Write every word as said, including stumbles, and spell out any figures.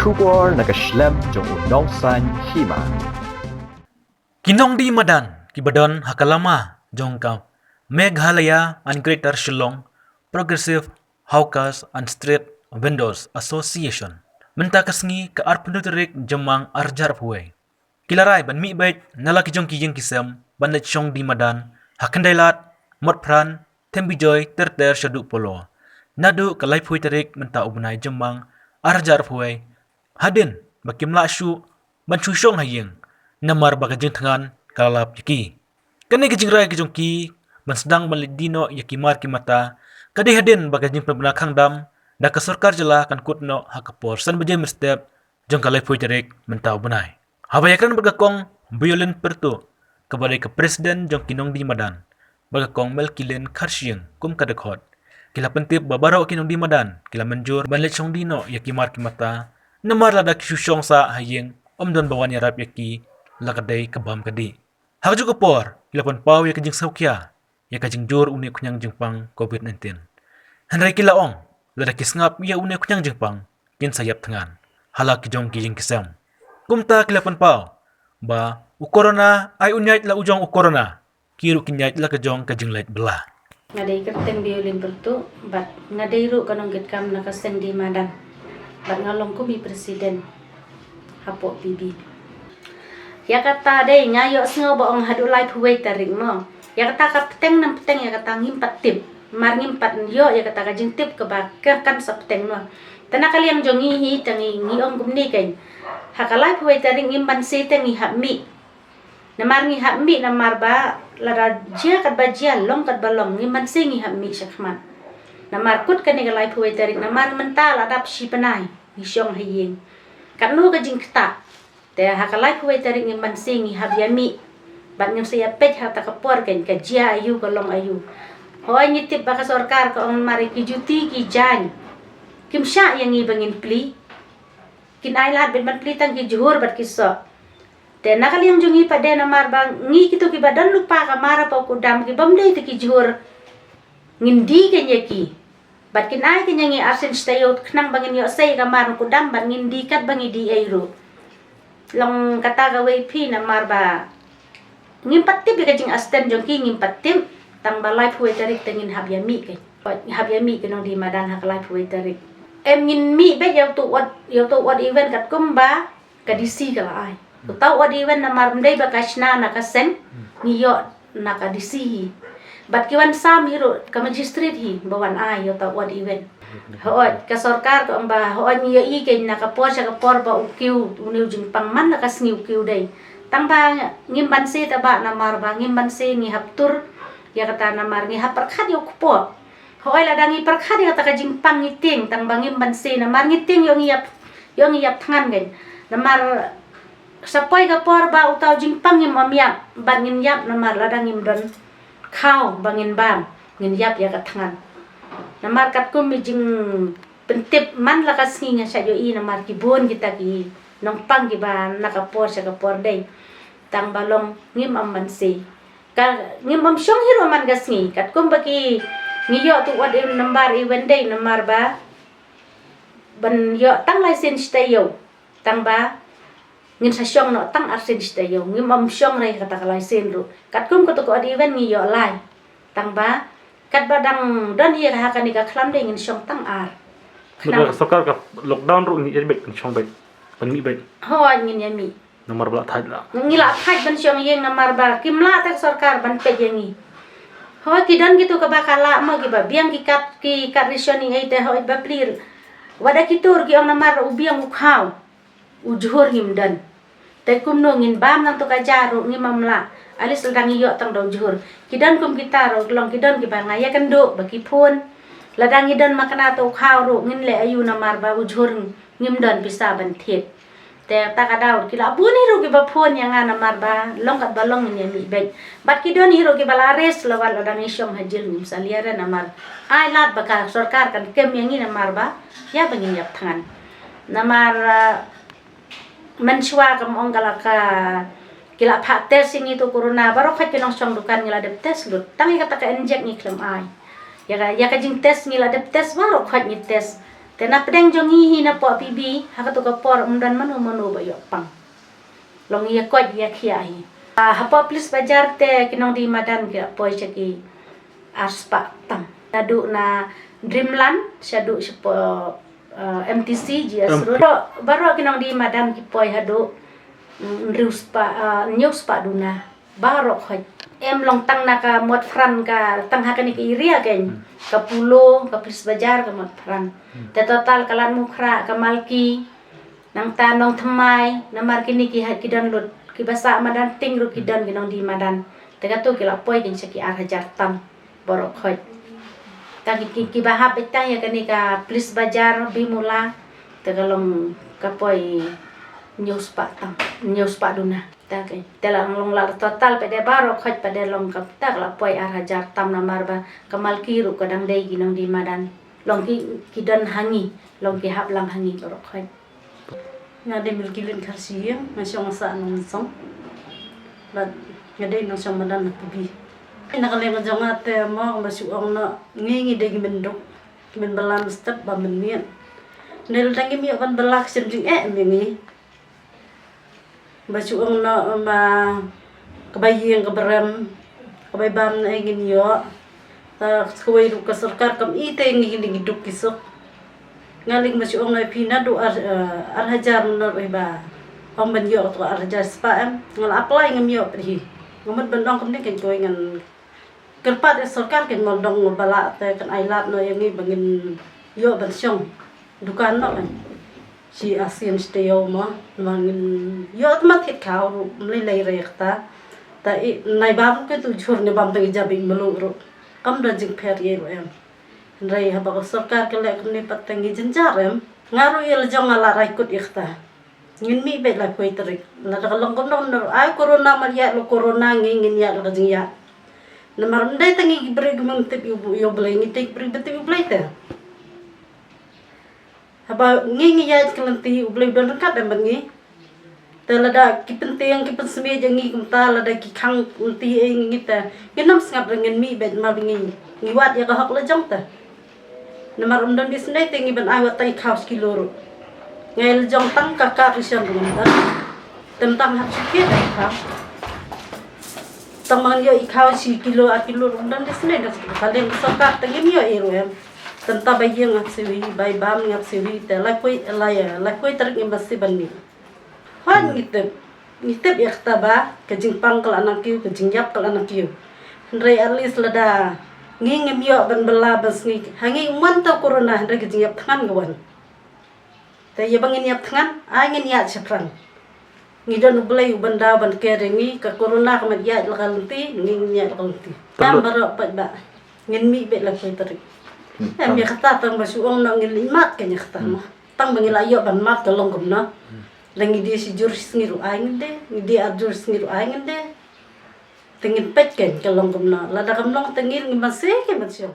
Khubor na ka shlem jong u Nongsaiñ Hima. Ki nongdie madan kiba don ha ka lama jong ka Meghalaya and Greater Shillong Progressive Hawkers and Street Vendors Association mynta ka sngi ka arphew tarik Jymmang arhajar arphew wei ki la rai ban mih beit na la ki jong ki ïing ki sem ban leit shong die madan ha Khyndailad, Motphran, Thembijoi, ter ter shaduh Polo naduh ka laiphew tarik mynta u bnai Jymmang arhajar arphew wei, hadien ba kim lah shuh ban shu shong ha ïing namar ba ka jingthngan ka la lap ïa ki. Kane ka jingrai ka jong ki ban sdang ban leit die noh ïa ki mar ki mata ka dei hadien ba ka jingpynbna khang dam da ka sorkar jylla kan kut noh ha ka por san baje mynstep jong ka laiphew tarik mynta u bnai. Haba ïakren bad ka Kong Violin Pyrtuh kaba dei ka president jong ki nongdie madan bad ka Kong Melkilin Kharshiing kum ka dkhot, ki la pyntip ba baroh ki nongdie madan ki la mynjur ban leit shong die noh ïa ki mar ki mata namar lada ki shu shong sah ha ïing ym don ba wan ïarap ïa ki la ka dei ka bam ka dih. Ha kajuh ka por ki la pynpaw ïa ka jingsngewkhia ïa ka jingjur une u khñiang jingpang covid nineteen. Hynrei ki la ong lada ki sngap ïa une u khñiang jingpang kin sa ïap thngan ha la ki jong ki ïing ki sem. Kumta ki la pynpaw ba u corona ai u ñiaid la u jong u corona, ki ruh ki ñiaid la ka jong ka jingleit bylla. Nga dei kyrteng Violin Pyrtuh bad nga dei ruh ka nongkitkam na ka seng die madan bad nga long kum i president hapoh P B. Ïa kata dei nga ïohsngew ba ong haduh laiphew wei tarik mo. Ïa kata ka bteng nam bteng ïa kata ngim pat tip. Mar ngim pat ïoh ïa kata ka jingtip kaba ka kan sa bteng mo. Te na ka liang jong ngi hi te ngi, ngi ong kumne keiñ. Ha ka laiphew wei tarik ngim banse te ngi hap mih. Namar ngi hap mih namar ba lada jia katba jia long katba long ngim banse ngi hap mih shakhmat. Namar kut kane ka laiphew wei tarik namar mynta la dap shi bnai ngi shong ha ïing. Katno ka jingktah. Te ha ka laiphew wei tarik ngim banse ngi hap ïa mih. Bad ngim sa ïa peit ha kata ka por keiñ ka jia aïu ka long aïu. Hooid ngi tip ba ka sorkar ka ong mar ïa ki juti ki jaiñ. Kim shah ïa ngi ba ngin plie. Kin ai lad beit ban plie tang ki jhur bad ki soh. Te na ka liang jong ngi pat de namar ba ngi kito kiba don lypa ka mar hapoh kudam kibym dei te ki jhur. Ngin die keiñ ïa ki. Bad kin ai keiñ ïa ngi arsien shi taïew khnang ba ngin ïoh sei ka mar kudam bad ngin die katba ngi die ei ruh. Long kata kawei phi namar ba ngim pat tip ïa ka jingasten jong ki ngim pat tip. Tang ba laiphew wei tarik te ngin hap ïa mih keiñ. Hap ïa mih ki nongdie madan ha ka laiphew wei tarik. Em ngin mih beit ïa uto u odd, ïa uto u odd even katkum ba ka D C ka la ai. Uta u odd even namar ym dei ba ka shna na ka seng ngi ïoh na ka D C hi. Bad ki wan sam hi ruh ka magistrate hi ba wan ai ïa uta u odd even. Hooid ka sorkar ka ong ba hooid ngi ïohi keiñ na ka por sha ka por ba u kiew une u jingpang man la ka sngi u kiew dei. Tang ba ngim banse te ba namar ba ngim banse ngi hap tur ïa kata namar ngi hap pyrkhat ïa u kpoh. Hooid lada ngi pyrkhat ïa kata ka jingpang ngi tieng tang ba ngim banse namar ngi tieng ïoh ngi ïap, ïoh ngi ïap thngan keiñ. Namar sa poi ka por ba uta u jingpang ngim ym ïap bad ngin ïap namar lada ngim don khaw ba ngin bam ngin ïap ïa ka thngan. Namar katkum i jingpyntip man la ka sngi nga shait ïohi namar ki bun kita ki nongpang kiba na ka por sha ka por dei. Tang ba long ngim ym banse. Ka ngim ym shong hi ruh man ka sngi katkum ba ki ngi ïoh tu wat im nambar i wen dei namar ba ban ïoh tang lai sien shi taïew tang ba ngin sa shong noh tang ar sien shi taïew ngim ym shong rei kata ka lai sien ruh katkum kata ka ot i wen ngi ïoh lai tang ba katba dang don hi ha kane ka khlam dei ngin shong tang ar. Mutla ka sorkar ka lockdown ruh ngi ïa beit kan shong beit kan mi beit. Hoi ngin ïa mi. Namar ba la thait la. Ngi la thait ban shong ïing namar ba kim lah te ka sorkar ban peit ïa ngi. Hoi ki don kitu kaba ka lah mo kiba biang ki kat ki kat ration i ei te hoi ba plir. Wada ki tur ki ong namar u biang u khaw. U jhur ngim don. Te kumno ngin bam nang tu ka ja ruh ngim ym lah. Alis lada ngi ïoh tang da u jhur. Ki don kum kita ruh long ki don kiba nga ïa kan duh ba ki phone. Lada ngi don ma kane tu u khaw ruh ngin leh ayu namar ba u jhur ngim don pisa ban thied. Te ta ka daw ki la bun hi ruh kiba phone ïa nga namar ba long kat ba long ngin ïa mih beit. Bad ki don hi ruh kiba la arrest la wat lada ngi shong ha jil ngim sa lia re namar. Ai lad ba ka sorkar kan kem ïa ngi namar ba ïa ba ngin ïap thngan. Namar ah, mynshuwa kam ong ka la ka ki la phah test ïa ngi tu corona baroh khoit ki nongshong dukan ngi la dep test lut. Tang ïa kata ka inject ngi khlem ai. Ïa ka ïa ka jing test ngi la dep test baroh khoit ngi test. Te na pdeng jong ngi hi na poh P B, ha katu ka por um don mano mano ba ïoh pang. Long ïa koit ïa khiah hi. Ah, hapoh Police Bazar te ki nongdie madan ki la poi sha ki ar spah tam. Naduh na Dreamland, shaduh shapoh, ah, M T C, G S Em- Road. Baroh, baroh ki nongdie madan ki poi haduh, mm, hynriew spah, ah, hynñiew spah duna. Baroh khoit. Em long tang na ka Motphran ka tang ha kane ka area kein. Ka Polo, ka Police Bazar, ka Motphran. Te total ka Lad Mukhrah, ka Malki, nangta Nongthymmai, namar kine ki ha-, ki don lut. Ki ba sah madan ting ruh ki don ki nongdie madan. Te katu ki la poi kein sha ki ar hajar tam. Baroh khoit. Te ki, ki, ki ba hap beit tang ïa kane ka Police Bazar, Bimula. Te ka long ka poi hynñiew spah tam, hynñiew spah duna. Te ka, te la long la total pat de baroh khoit pat de long ka, te ka la poi ar hajar tam namar ba ka Malki ruh ka dang dei ki nongdie madan. Long ki, ki don ha ngi, long ki hap lang ha ngi baroh khoit. Nga dei Milkilin Kharshiing, nga shong ha Sah Nongmynsong. Bad nga dei nongshong madan na P B. Na ka liang ka jong nga te mo, nga shu ong noh, ngi ngi dei ki mynduk, ki mynbylla mynstep ba mynmiet. Ngi la dang ngim ïoh ban bylla ka shem jingeh em ïa ngi. Ba shu ong noh ma kaba ïeng kaba rem, kaba bam na ei ngin ïoh. Ta kawei ruh ka sorkar kam i te ngi ngi duk ki suk. Nga ling ma shu ong noh phi naduh ar, eh, ar hajar mynno ruh ba ong ban ïoh tu ar hajar spah em. Nga la apply ngam ïoh phi. Nga mut ban ong kumne kan kawei ngan kyrpad ïa sorkar kan mo dong ba lah te kan ai lad noh ïa ngi ba ngin ïoh ban shong dukan noh kan. Shi Asian Steel mo, ma ngin ïoh tmat thit khaw ruh, mlei lei rei kata. Ta i, nai bam ke tu jhur ne bam tang i jabi melu ruh. Kam don jingpher ïa ruh em. Hynrei haba ka sorkar ka leh kumne pat tang i jynjar em. Nga ruh ïa la jong nga la rai kut ïa kata. Ngin mih beit laiphew tarik. Lada ka long kumno kumno ruh. Ai corona mar ïa lo corona ngi ngin ïa lo ka jingïa. Namar ndai tang i bri gumang tip ïa u, ïa u Blei ngi tip bri betip ïa u Blei te. Haba ngi ngi ïaid ka lynti U Blei u don ryngkat em bad ngi. Te lada ki pyntieng ki pynsmia jong ngi kumta lada ki khang lynti ei ngi te. Ngin ym sngap re ngin mih beit ma ngi. Ngi wad ïa ka hok la jong te. Namar ym don di sndai te ngi ban ai wat tang i khaw shi kilo ruh. Ngai la jong tang ka ka ri shan ruh ngam don. Tem tang hap shi kilo i khaw. Tang ma ngi ïoh i khaw shi kilo ar kilo ruh ym don di sndai da ka liang ka sorkar te ngim ïoh i ruh em. Tang ta ba ïeng ap siwi, ba i bam ngap siwi, te laiphew, lai, laiphew tarik ngim ba si ban mih. Hoi ngi tip, ngi tip ïa kata ba, ka jingpang ka la na kiew, ka jingïap ka la na kiew. Hynrei at least lada, ngi ngim ïoh ban bylla ban sngi, ha ngi man ta corona, hynrei ka jingïap thngan ka wan. Te ïa ba ngin ïap thngan, ai ngin ïaid shaphrang. Ngi don U Blei u ban daw ban ker ïa ngi, ka corona ka mat ïaid la ka lynti, ngi ngin ïaid la ka lynti. Tang baroh pat ba, ngin mih beit laiphew tarik. Hmm, em tang. Ïa kata tang ba shu ong noh ngin leit mad ka ïa kata mo. Tang ba ngi la ïoh ban mad ka long kumno. Da ngi die shi jur shi sngi ruh ai ngin die, ngi die ar jur shi sngi ruh ai ngin die. Te ngin peit kein ka long kumno. Lada kam long te ngin ngin ban se kein ban shu.